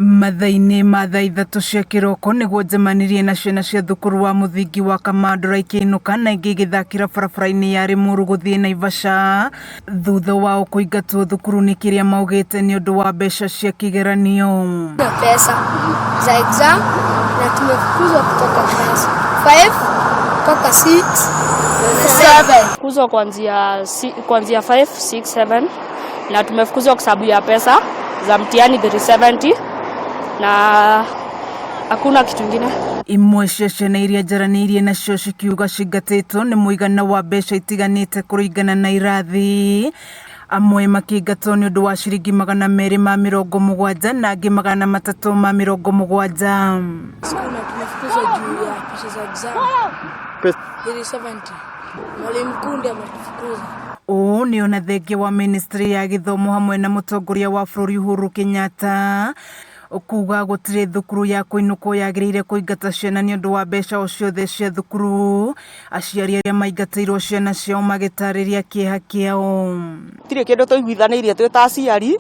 Mathaa-inĩ ma thaa 3 cia kĩroko nĩguo njemanirie na ciana cia thukuru wa mũthingi wa Kamandũra ikĩinũka na ingĩ igĩthakĩra barabara-inĩ ya Rĩmuru gũthiĩ Naivasha thutha wao kũingatwo thukuru nĩ kĩrĩa maugĩte nĩ ũndũ wa mbeca cia kĩgeranio. Na pesa za exam na tumefukuzwa kutoka class 5 mpaka 6 na 7. Fukuzwa kuanzia 5, 6, 7 na tumefukuzwa kwa sababu ya pesa za mtihani 370 na hakuna kitu ingine. Imwe cia ciana iria njaranĩirie nacio cikiuga cingatĩtwo nĩ mũigana wa mbeca itiganĩte kũringana na irathi. Amwe makĩingatwo nĩ ũndũ wa ciringi 270 na angĩ 370. Na tumefukuzwa juu ya pesa za exam 370. Mwalimu mkuu ndiye ametufukuza. Ũũ nĩ ona thengia wa ministry ya gĩthomo hamwe na mũtongoria wa bũrũri Uhuru Kenyatta kuga gũtirĩ thukuru ya kũinũkwo yagĩrĩire kũingata ciana nĩ ũndũ wa mbeca o ciothe cia thukuru. Aciari arĩa maingatĩirwo ciana ciao magĩtarĩria kĩeha kĩao. Tirĩ kĩndũ tũiguithanĩirie twĩ ta aciari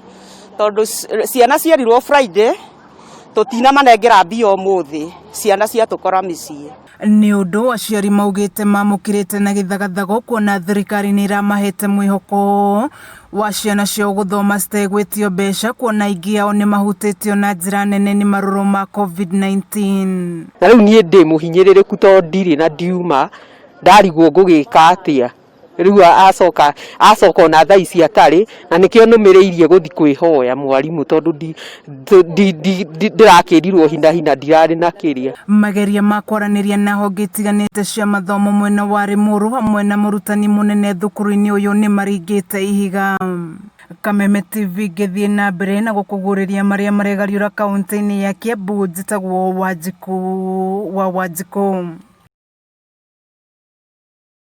tondũ ciana cierirwo Friday tũtinamanengera mbia ũmũthĩ, ciana ciatũkora mĩciĩ. Nĩ ũndũ aciari maugĩte mamũkĩrĩte na gĩthagathago kuona thirikari nĩ ĩramahete mwĩhoko wa ciana ciao gũthoma citegwĩtio mbeca kuona aingĩ ao nĩ mahutĩtio na njĩra nene nĩ marũrũ ma COVID-19. Na rĩu niĩ ndĩ mũhinyĩrĩrĩku tondũ ndirĩ na ndiuma, ndarigwo ngũgĩka atĩa. Rĩu acoka ona thaa ici atarĩ, na nĩkĩo nũmĩrĩirie gũthiĩ kwĩhoya mwarimũ tondũ ndĩrakĩrirwo hina hina ndirarĩ na kĩrĩa. Mageria ma kwaranĩria na honge itiganĩte cia mathomo mwena wa Rĩmuru hamwe na mũrutani mũnene thukuru-inĩ ũyũ nĩ maringĩte ihiga. Kameme TV ngĩthiĩ na mbere na gũkũguũrĩria marĩa maregariũra kaunti-inĩ ya Kiambu. Njĩtagwo Wanjikũ wa Wanjikũ.